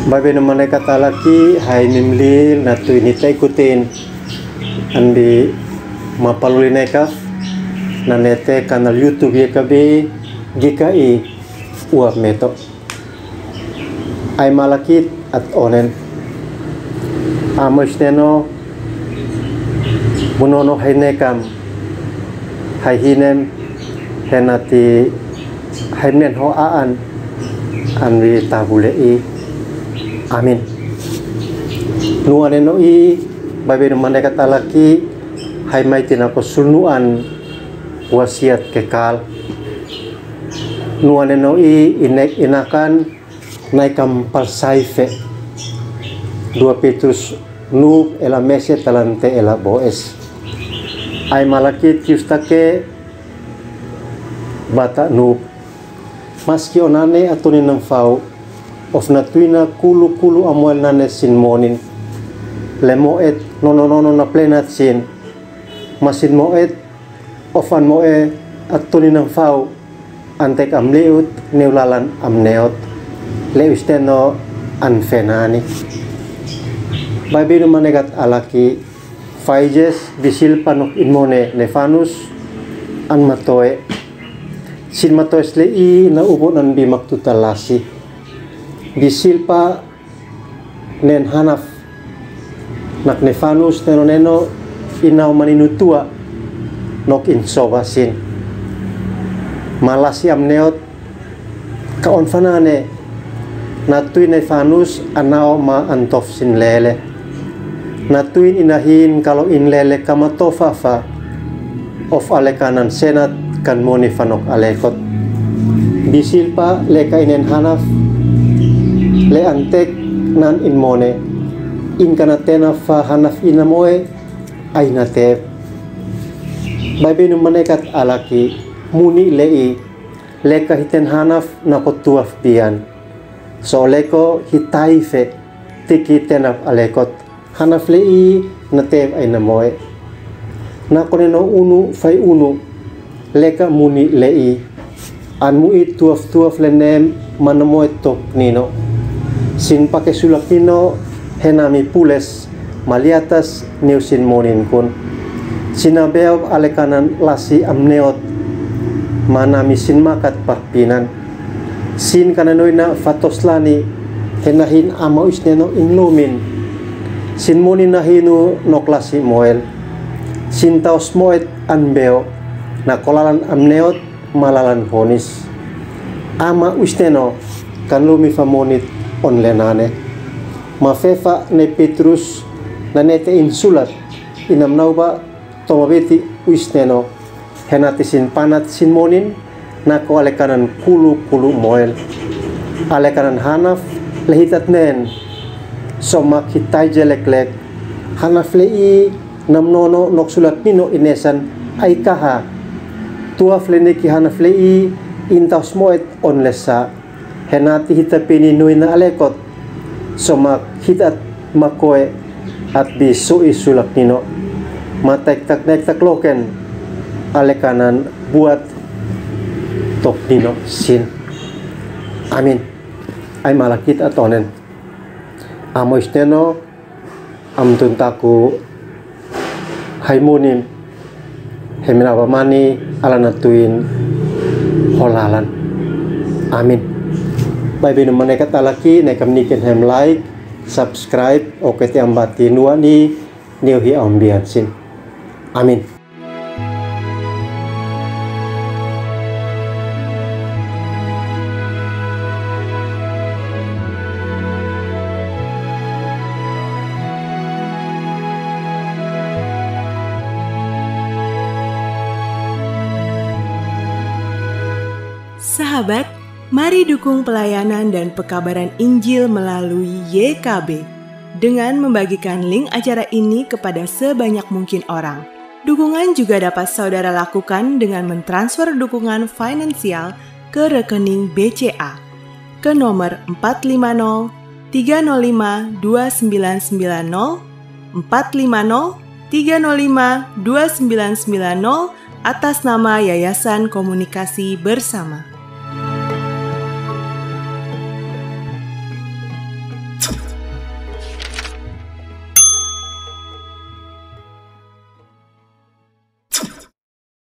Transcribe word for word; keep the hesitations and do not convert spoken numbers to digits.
Baibai nu manaikat alaki, hai mimlil na tuini taikutin. An bi mapaluli naikaf, na nete kanal YouTube yeka bi, gika i uap meto. Ai malakit at onen. Amos neno, bunono hai nekam, hai hinem, henati hai men ho aan, an wi tabule i. Amin. Nua neno i, Baibai nu manaikat alaki, hai mai tina ko sulnuan wasiat kekal. Nua neno i, inek inakan, naikam palsaife. Dua Petrus nu ela mese talante ela boes. Ai malakit yustake bata nu. Maski onane atuni namfau, of na tuina kulu kulu amoel nane sin monin. Le moet nono nono na plenat sin. Masin moet, ofan moe atuni namfau, antek am leut, neulalan am neot. Leus teno an fenani. Baibai nu manaikat alaki, Faijes, bisilpa nok inmone Nefanus, an matoe. Sin matoes le i na ubon an bi maktuta lasi. Bisilpa nen hanaf, nak Nefanus neno neno inau maninutua nok insoba sin. Malasi am neot, ka on fanane, na tuin Nefanus anao ma antof sin lele. Na tuin inahin kalo in lele kama tofafa, of alekanan senat kan moni fanok alekot. Bisilpa le ka inen hanaf, le antek nan inmone, in kana tena fa hanaf ina moe, ai na tep. Baibai nu manaikat alaki, muni le i, leka hiten hanaf na ko tuaf bian. So leko hitaife tiki tenap alekot. Hanaf le i na tep ai na moe. Na ko neno unu fai unu, leka muni le i. An mu i tuaf tuaf le nem mana moe tok nino. Sin pake sulak nino, hena mi pules, maliatas neu sin monin kun. Sina beok alekanan lasi am neot, mana mi sin makat pakpinan. Sin kana noina fatos lani, hena hin ama uis neno in lumin. Sin monin na hinu nok lasi moel. Sin taos moet an beo, na kolalan am neot, malalan honis. Ama uis neno, kan lumi fa monit on lenane. Mafefa ne Petrus, na nete in sulat, inam nauba, toma beti uis neno, henati sin panat sin monin, na ko alekanan kulu kulu moel. Alekanan hanaf le hitat nen, somak hitai je leklek, hanaf le i nam nono nok sulat nino inesan ai kaha. Tuaf le neki hanaf le i, intaus moet on lesa. Henati hita pini nuina alekot. Somak hitat makoe at bi soi sulak nino. Matek tak nek tak loken alekanan buat tok nino sin. Amin. Ai malakit atonen. Amo isteno. Am tun taku hai munim, hemin aba mani ala na tuin holalan. Amin. Baibai nu manaikat alaki, ne kam niken hem like, subscribe, oke te ambati nuani, niu hi ambiansin. Amin. Sahabat, mari dukung pelayanan dan pekabaran Injil melalui Y K B dengan membagikan link acara ini kepada sebanyak mungkin orang. Dukungan juga dapat saudara lakukan dengan mentransfer dukungan finansial ke rekening B C A ke nomor empat lima nol tiga nol lima dua sembilan sembilan nol, empat lima nol tiga nol lima dua sembilan sembilan nol, atas nama Yayasan Komunikasi Bersama.